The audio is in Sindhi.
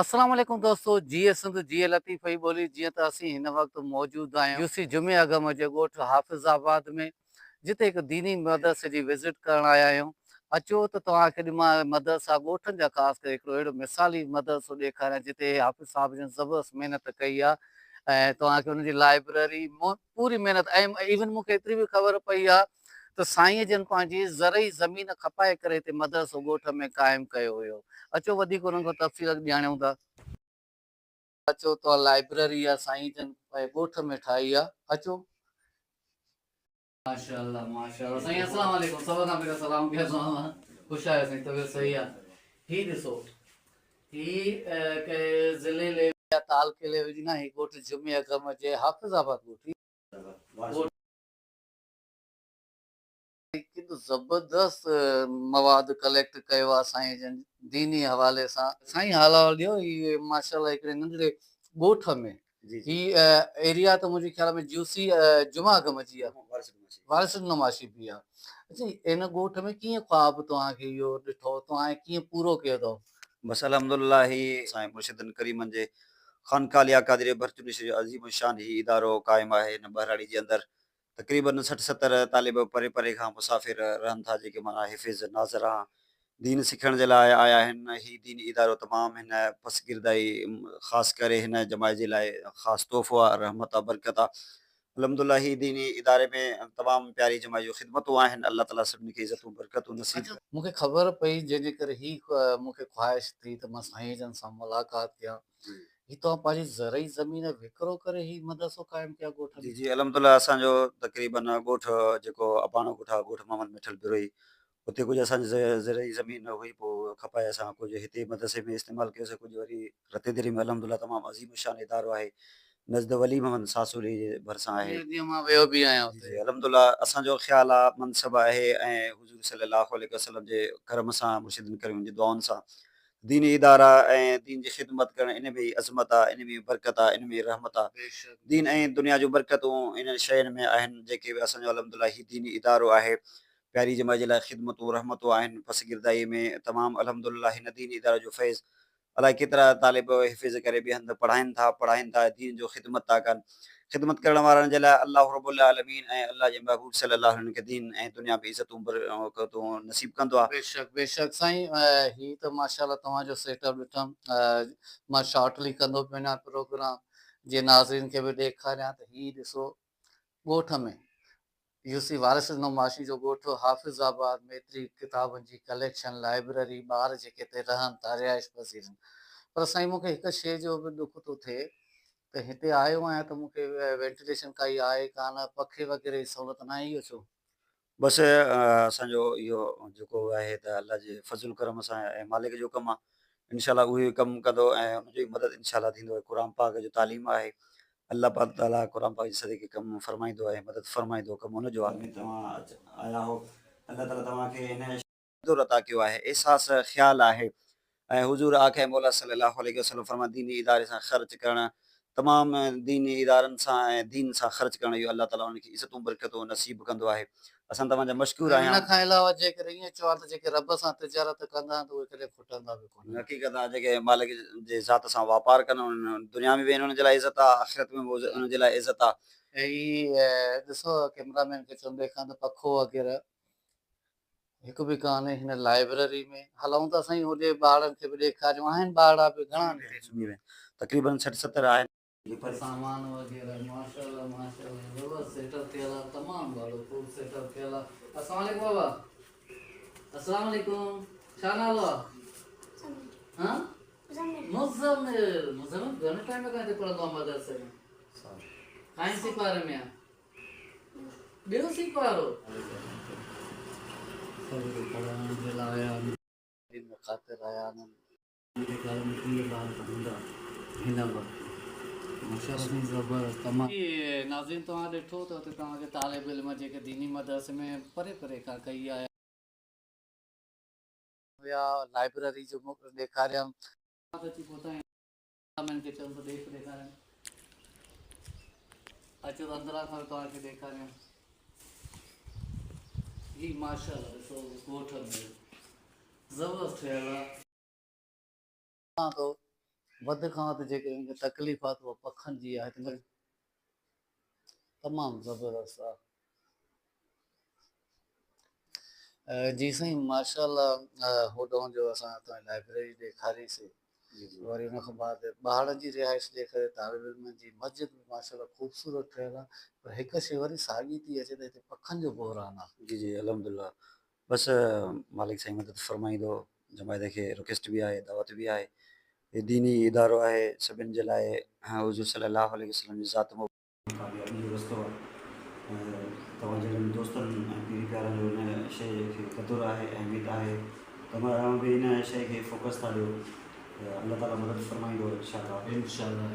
السلام عليڪم دوستو جيئي سنڌ جيئي لطيف جي ٻولي جيئن ته اسين هن وقت موجود آهيون يوسي جمعي اگم جي ڳوٺ حافظ آباد ۾ جتي هڪ ديني مدرسي جي وزٽ ڪرڻ آيا آهيون اچو ته توهان کي اڄ مان مدرسا ڳوٺن جا خاص ڪري هڪڙو اهڙو مثالي مدرسو ڏيکاريان جتي حافظ صاحب جن زبردست محنت ڪئي آهي ۽ توهان کي ان جي لائبريري پوري محنت ۽ ايون مون کي ايتري به خبر پئي آهي ته سائينء جن پنهنجي زرعي زمين کپائي ڪري هتي مدرسو ڳوٺ ۾ قائم ڪيو هيو. اچو وڌيڪ انهن کان تفصيل ڄاڻيون ٿا. اچو ته لائبرري آ سائين جن پنهنجي ڳوٺ ۾ ٺاهي آ. اچو. ماشاءالله ماشاءالله سائين السلام عليڪم سڀ کان پهريان سلام ڪيان توهان سان خوش آهيو سائين طبيعت صحيح آ هي ڏسو هي ڪنهن ضلعي ليول يا تعلقي ليول جي نه هي ڳوٺ جمعي اگهم جي حافظ آباد ڳوٺ هي ڳوٺ ڪيڏو زبردست مواد ڪليڪٽ ڪيو آ سائين جن ديني حوالي سان. سائين حال احوال ڏيو هي ماشاءالله هڪڙي ننڍڙي ڳوٺ ۾ هي ايريا ته منهنجي خيال ۾ جوسي جمعه گم جي آ وارث ڏنو معاشي به آ اڇا ان ڳوٺ ۾ ڪيئن خواب توهان کي اهو ڏٺو توهان ڪيئن پورو ڪيو اٿو. بس الحمدلله هي سائين مرشدن ڪريمن جي خانقاه عاليه قادريه ڀرچونڊي شريف جو عظيم الشان هي ادارو قائم آهي هن ٻهراڙي جي اندر تقريباً 60 70 طالب پري پري کان مسافر رهن ٿا جيڪي معنيٰ حفظ ناظران دين سکڻ جي لاء آيا آهن. هي ديني ادارو تمام هن پسگردائي خاص ڪري هن جماعت جي لاء خاص تحفو آ، رحمت آ، برڪت آ. الحمدلله هي ديني اداري ۾ تمام پياري جماعت جون خدمتون آهن. الله تعاليٰ سڀني کي عزتون برڪتون نصيب ڪري. مون کي خبر پئي جنهن جي ڪري هي مون کي خواهش ٿي ته مان سائين جن سان ملاقات ڪيان. هي توهان پنهنجي زرعي زمين وڪرو ڪري هي مدرسو قائم ڪيا ڳوٺ ۾؟ جي جي الحمدلله اسان جو تقريباً ڳوٺ جيڪو اباڻو ڳوٺ آهي ڳوٺ محمد مٺل بروهي اتي ڪجهه اسان جي زرعي زمين هئي پوء کپائي اسان ڪجهه هتي مدرسي ۾ استعمال ڪيوسي ڪجهه وري رتي دري ۾ الحمدلله تمام عظيم الشان ادارو آهي نزد ولي محمد ساسولي جي ڀرسان آهي. جي مان ويو به آهيان اتي. جي الحمدلله اسان جو خيال آ منصب آهي ۽ حضور صلي الله عليه وسلم جي ڪرم سان مرشدن ڪريم جي دعائن سان ديني ادارا ۽ دين جي خدمت ڪرڻ ان ۾ ئي عظمت آ، ان ۾ ئي برڪت آ، ان ۾ ئي رحمت آ. دين ۽ دنيا جون برڪتون انهن شين ۾ آهن جيڪي به اسان جو الحمدلله هي ديني ادارو آهي. پياري جماعت جي لاء خدمتون رحمتون آهن پسگردائي ۾ تمام الحمدلله هن ديني اداري جو فيض الائي ڪيترا طالب حفظ ڪري ٻئي هنڌ پڙهائين ٿا پڙهائين ٿا دين جو خدمت ٿا ڪن خدمت ڪرڻ وارن جي لاء الله رب العالمين ۽ الله جي محبوب صلي الله عليه وسلم کي دين ۽ دنيا ۾ عزتون برڪتون نصيب ڪندو آهي. بيشڪ بيشڪ سائين هي ته ماشاءالله توهان جو سيٽ اپ ڏٺم مان شارٽلي ڪندو پيو وڃان پروگرام جي ناظرين کي به ڏيکاريان ته هي ڏسو ڳوٺ ۾ يوسي وارث ڏنو معاشي جو ڳوٺ حافظ آباد ۾ ايتري ڪتابن جي ڪليڪشن، لائبرري، ٻار جيڪي هتي رهن ٿا رهائش پذير آهن پر سائين مون کي هڪ شيء جو به ڏک ٿو ٿئي ته هتي آيو آهيان ته مون کي وينٽيليشن ڪائي آهي ڪانه، پکي وغيره جي سهولت ناهي اهو ڇو؟ بس اسان جو اهو جيڪو آهي ته الله جي فضل ڪرم سان ۽ مالڪ جو ڪم آهي انشاء الله اهو ئي ڪم ڪندو ۽ ان جو ئي مدد انشاء الله ٿيندو قرآن پاڪ جو تعليم آهي الله پاڪ تعاليٰ قرآن پاڪ جي صدقي ڪم فرمائيندو ۽ مدد فرمائيندو ڪم ان جو آهي. ۾ توهان آيا آهو الله تعاليٰ توهان کي هن. در عطا ڪيو آهي احساس خيال آهي ۽ حضور آقا ۽ مولا صلي الله عليه وسلم فرمايو ديني اداري سان خرچ ڪرڻ تمام ديني ادارن سان ۽ دين سان خرچ ڪرڻ اهو الله تعاليٰ انهن کي عزتون برڪتون نصيب ڪندو آهي اسان توهان جا مشڪور ۽ آهيان. ان کان علاوه جيڪڏهن ائين چوان ته جيڪي رب سان تجارت ڪندا آهن ته اهي ڪڏهن کٽندا به ڪونهن. حقيقت آهي جيڪي مالڪ جي ذات سان واپار ڪن انهن دنيا ۾ به انهن جي لاء عزت آهي آخرت ۾ به انهن جي لاء عزت آهي. هي ڏسو ڪئميرا مين کي چوندي کان ته پکو وغيره هڪ به ڪانهي هن لائبرري ۾ هلون ٿا سائين هوڏي ٻارڙن کي به ڏيکاريون آهن ٻارڙا به گهڻا آهن تقريبن 60 70 آهن. سامان وغيره ماشاءالله ماشاءالله زبردست سيٽ اپ ٿيل آ تمام ڏاڍو خوب سيٽ اپ ٿيل آ السلام عليڪم بابا السلام عليڪم ڇا نالو آ ها مزمل مزمل گهڻي ٽائيم کان هتي پڙهندو آ مدرسي ۾ ڪائين سيپاري ۾ آ ٻيو سيپارو سڀ پڙهڻ جي لاء آيا آهن خاطر آيا آهن منهنجي گهر ۾ 30 ٻار ته هوندا هن وقت ماشاءالله سائين زبردست تمام. ناظرين توهان ڏٺو ته اتي توهان کي طالب علم جيڪي ديني مدرسي ۾ پري پري کان ڪهي آيا هيا لائبرري جو ڏيکاريم. اچي پهتا آهيون انهن کي چيم ته ڏيک ڏيکاريان اچو ته اندران کان به توهان کي ڏيکاريان هي ماشاءالله ڏسو ڳوٺ ۾ زبردست ٺهيل آهي. ٿو وڌ کان وڌ جيڪڏهن ڪا تڪليف آهي ته اها پکن جي آهي ته تمام زبردست آهي. جي سائين ماشاء الله هوڏانهن جو اسان توهان لائبريري ڏيکاري سي وري ان کان بعد ٻارڙن جي رهائش ڏيکاري طالب علمن جي مسجد به ماشاء الله خوبصورت ٺهيل آهي پر هڪ شي وري ساڳي ٿي اچي ته هتي پکن جو بحران آهي. جي جي الحمدلله بس مالڪ سائين مدد فرمائيندو جماعت کي رڪويسٽ به آهي دعوت به آهي هي ديني ادارو آهي سڀن جي لاء حضور صلي الله عليه وسلم جي ذات ڪاميابي جو رستو آهي ۽ توهان جهڙن دوستن ۽ پيري پيارن جو ان شيء کي قدر آهي اهميت آهي توهان به ان شيء کي فوڪس ٿا ڏيو ته الله تعالي مدد فرمائيندو انشاء الله. انشاء الله.